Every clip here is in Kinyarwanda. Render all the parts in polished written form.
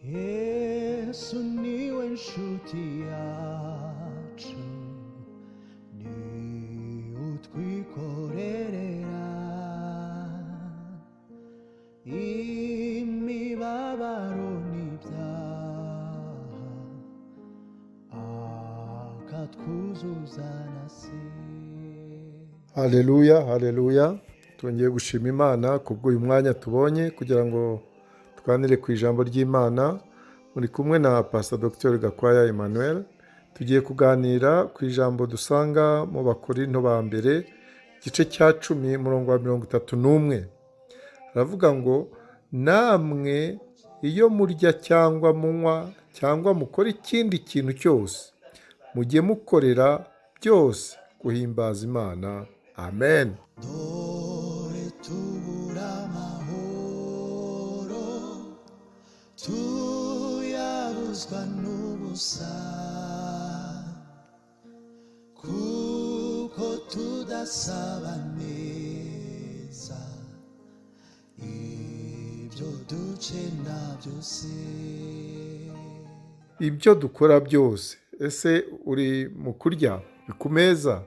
Yesu niwe nshuti yacu, ni utwikorerera imibabaro n'ibyaha, akatwuzuza na se. Haleluya, haleluya! Twongeye gushima Imana kubw'uyu mwanya tubonye kugira ngo tuganire ku ijambo ry'Imana. Muri kumwe na Pastor Dr Gakwaya Emmanuel. Tugiye kuganira ku ijambo dusanga mu Bakorinto ba mbere, igice cya 10, umurongo wa 31. Aravuga ngo: "Namwe iyo murya cyangwa munywa cyangwa mukora ikindi kintu cyose, mujye mukorera byose guhimbaza Imana." Amen. Dore tubura amahoro, tuyabuzwa n'ubusa, kuko tudasaba neza ibyo dukena byose. Ibyo dukora byose. Ese uri mu kurya, uri ku meza,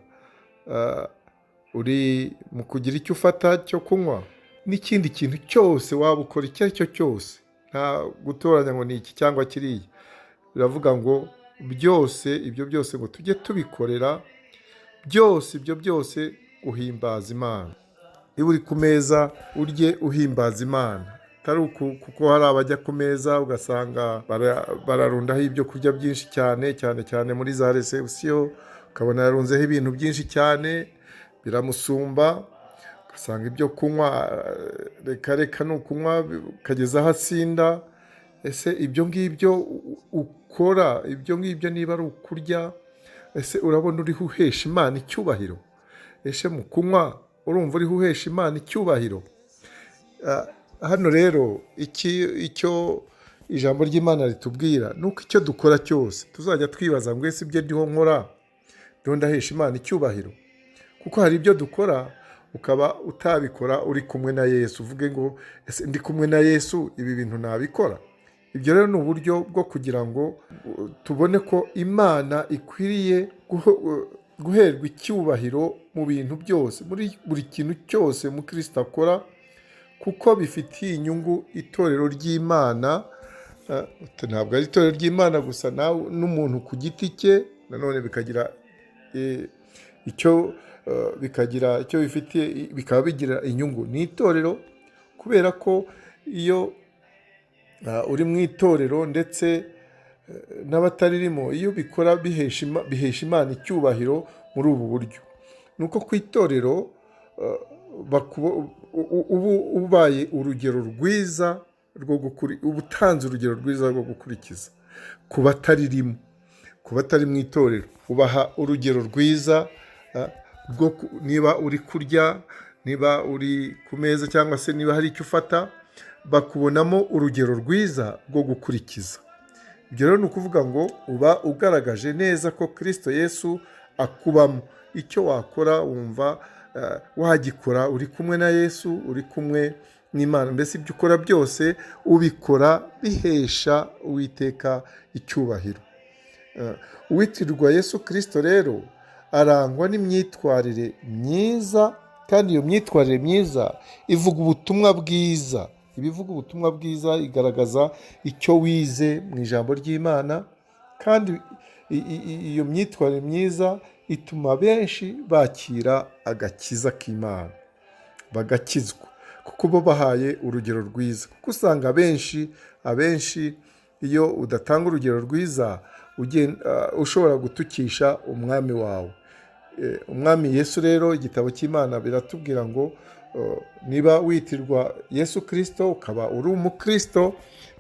uri mu kugira icyo ufata cyo kunywa, n'ikindi kintu cyose waba ukora icyo ari cyo cyose, nta gutoranya ngo ni iki cyangwa kiriya, biravuga ngo byose, ibyo byose ngo tujye tubikorera byose, ibyo byose guhimbaza Imana. Niba uri ku meza, urye uhimbaza Imana. Atari kuko hari abajya ku meza ugasanga bararundaho ibyo kurya byinshi cyane, cyane cyane muri za reception, ukabona yarunzeho ibintu byinshi cyane biramusumba, ugasanga ibyo kunywa, reka reka, ni ukunywa ukageza aho asinda. Ese ibyo ngibyo ukora, ibyo ngibyo niba ari ukurya, ese urabona uriho uhesha Imana icyubahiro? Ese mu kunywa urumva uriho uhesha Imana icyubahiro? Hano rero icyo ijambo ry'Imana ritubwira ni uko icyo dukora cyose tuzajya twibaza ngo: "Ese ibyo ndiho nkora, ndiho ndahesha Imana icyubahiro?" Kuko hari ibyo dukora ukaba utabikora uri kumwe na Yesu. Uvuge ngo: "Ese ndi kumwe na Yesu, ibi bintu nabikora?" Ibyo rero ni uburyo bwo kugira ngo tubone ko Imana ikwiriye guherwa icyubahiro mu bintu byose, muri buri kintu cyose umukristo akora, kuko bifitiye inyungu itorero ry'Imana. Ntabwo ari itorero ry'Imana gusa, nawe n'umuntu ku giti cye nanone bikagira icyo bifitiye, bikaba bigira inyungu ni itorero, kubera ko iyo uri mu itorero ndetse n'abataririmo, iyo ubikora bihesha Imana icyubahiro muri ubu buryo: ni uko ku itorero uba ubaye urugero rwiza rwo uba utanze urugero rwiza rwo gukurikiza ku bataririmo, ku batari mu itorero. Ubaha urugero rwiza rwo niba uri kurya, niba uri ku meza, cyangwa se niba hari icyo ufata, bakubonamo urugero rwiza rwo gukurikiza. Ibyo rero ni ukuvuga ngo uba ugaragaje neza ko Kirisito Yesu akubamo. Icyo wakora wumva wagikora uri kumwe na Yesu, uri kumwe n'Imana. Mbese ibyo ukora byose ubikora bihesha Uwiteka icyubahiro. Uwitirirwa Yesu Kirisito rero arangwa n'imyitwarire myiza, kandi iyo myitwarire myiza ivuga ubutumwa bwiza. Ibivuga ubutumwa bwiza, igaragaza icyo wize mu ijambo ry'Imana, kandi iyo myitwarire myiza ituma benshi bakira agakiza k'Imana, bagakizwa, kuko bo bahaye urugero rwiza. Kuko usanga abenshi iyo udatanga urugero rwiza, ushobora gutukisha umwami wawe, Umwami Yesu. Rero igitabo cy'Imana biratubwira ngo niba witirwa Yesu Kirisito, ukaba uri umukristo,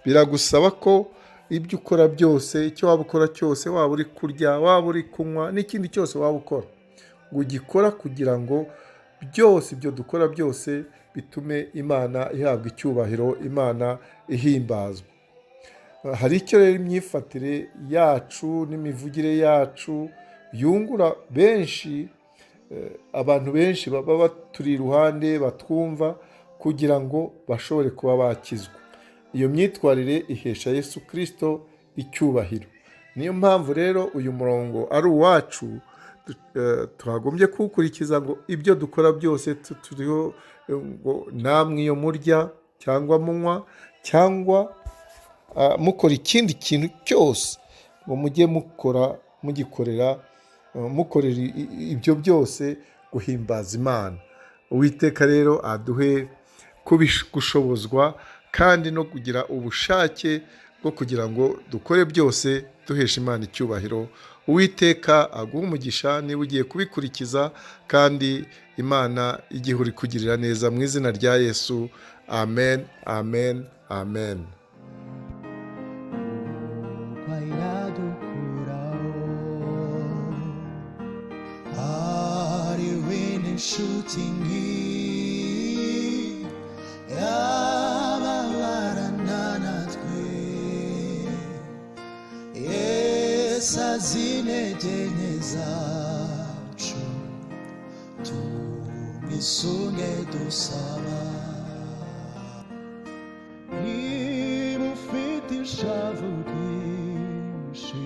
biragusaba ko ibyo ukora byose, icyo waba ukora cyose, waba uri kurya, waba uri kunywa, n'ikindi cyose waba ukora, ngo ugikora kugira ngo byose, ibyo dukora byose, bitume Imana ihabwa icyubahiro, Imana ihimbazwa. Hari icyo rero imyifatire yacu n'imivugire yacu yungura benshi, abantu benshi baba baturi iruhande batwumva, kugira ngo bashobore kuba bakizwa. Iyo myitwarire ihesha Yesu Kirisito icyubahiro. Niyo mpamvu rero uyu murongo ari uwacu, twagombye kuwukurikiza ngo ibyo dukora byose turiho, ngo namwe iyo murya cyangwa munywa cyangwa mukora ikindi kintu cyose, ngo mujye mukora mugikorera, mukorera ibyo byose guhimbaza Imana. Uwiteka rero aduhe gushobozwa kandi no kugira ubushake bwo kugira ngo dukore byose duhesha Imana icyubahiro. Uwiteka aguhe umugisha niba ugiye kubikurikiza, kandi Imana igihe uri kugirira neza mu izina rya Yesu. Amen, amen, amen. Iradukuraho hariwe n'inshuti nk'iyi yababarana natwe. Yesu azi intege nke zacu, tumwisunge dusaba. Niba ufite ishavu ryinshi,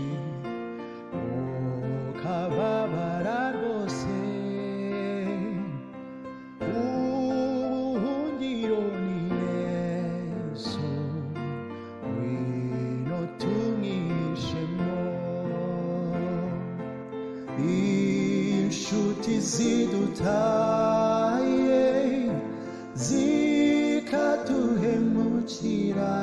ukababara rwose, ubuhungiro ni Yesu, ngwino tumwishemo. Inshuti zidutaye, zikaduhemukira.